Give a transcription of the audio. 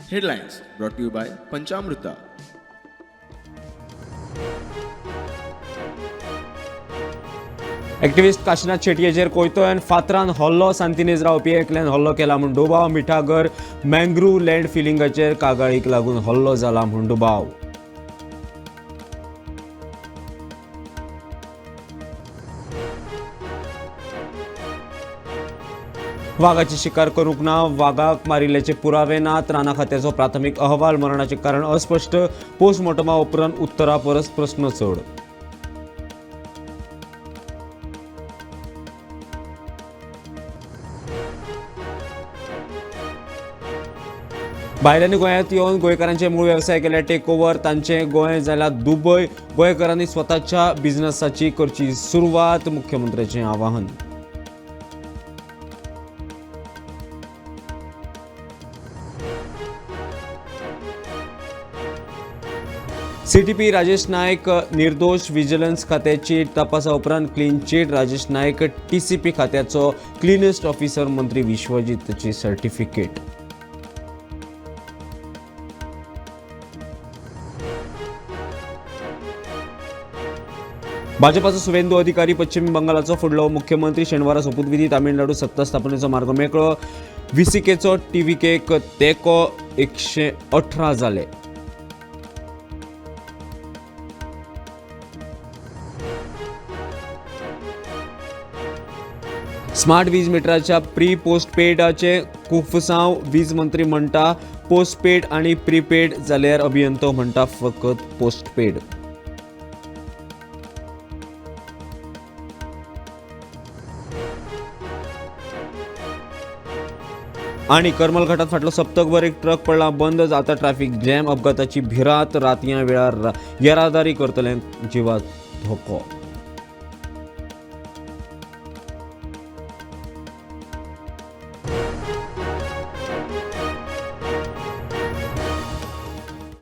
Headlines brought to you by Panchamruta. Activist Kashinath शेटयेचेर कोयतोयान फातरान हल्लो. सांतिनेज रावपी एकल्यान हल्लो केला म्हूण दुबाव. मिठागर मँग्रूव लँड फिलिंगाचेर कागाळीक लागून हल्लो जाला म्हूण दुबाव. वागाची शिकार करूंक ना, वागाक मारिल्ल्याचे पुरावे नात. राना खात्याचो प्राथमीक अहवाल. मरणाचें कारण अस्पश्ट. पोस्टमॉर्टमा उपरांत उत्तरा परस प्रस्न चड. भायल्यांनी गोंयांत येवन गोंयकारांचे मूळ वेवसाय केले टेक ओव्हर. तांचें गोंय जाल्यार दुबय. गोंयकारांनी स्वताच्या बिझनसाची करची सुरवात, मुख्यमंत्र्याचें आवाहन. सीटीपी राजेश नायक निर्दोष. विजिलन्स खात्याची तपासा उपरांत clean chit. Rajesh Naik TCP खात्याचो क्लिनेस्ट ऑफिसर, मंत्री विश्वजीतची सर्टिफिकेट. भाजपाचो सुवेंदू अधिकारी पश्चिम बंगालाचो फुडलो मुख्यमंत्री. शेनवारा सोपूतविधी. तामिळनाडू सत्ता स्थापनेचो मार्ग मेकळो. व्हीसीकेचो टीव्हीकेक तेंको. 118 जाले. स्मार्ट वीज मिटराच्या प्री पोस्टपेडाचे कुफसांव. वीज मंत्री म्हणटा पोस्टपेड आनी प्रीपेड, जाल्यार अभियंतो म्हणटा फकत पोस्टपेड. आनी करमल घाटात फाटलो सप्तकभर एक ट्रक पडला बंद. जाता ट्रॅफिक जॅम. अपघाताची भिरांत. रातयां वेळार येरादारी करतल्यांक जिवाक धोको.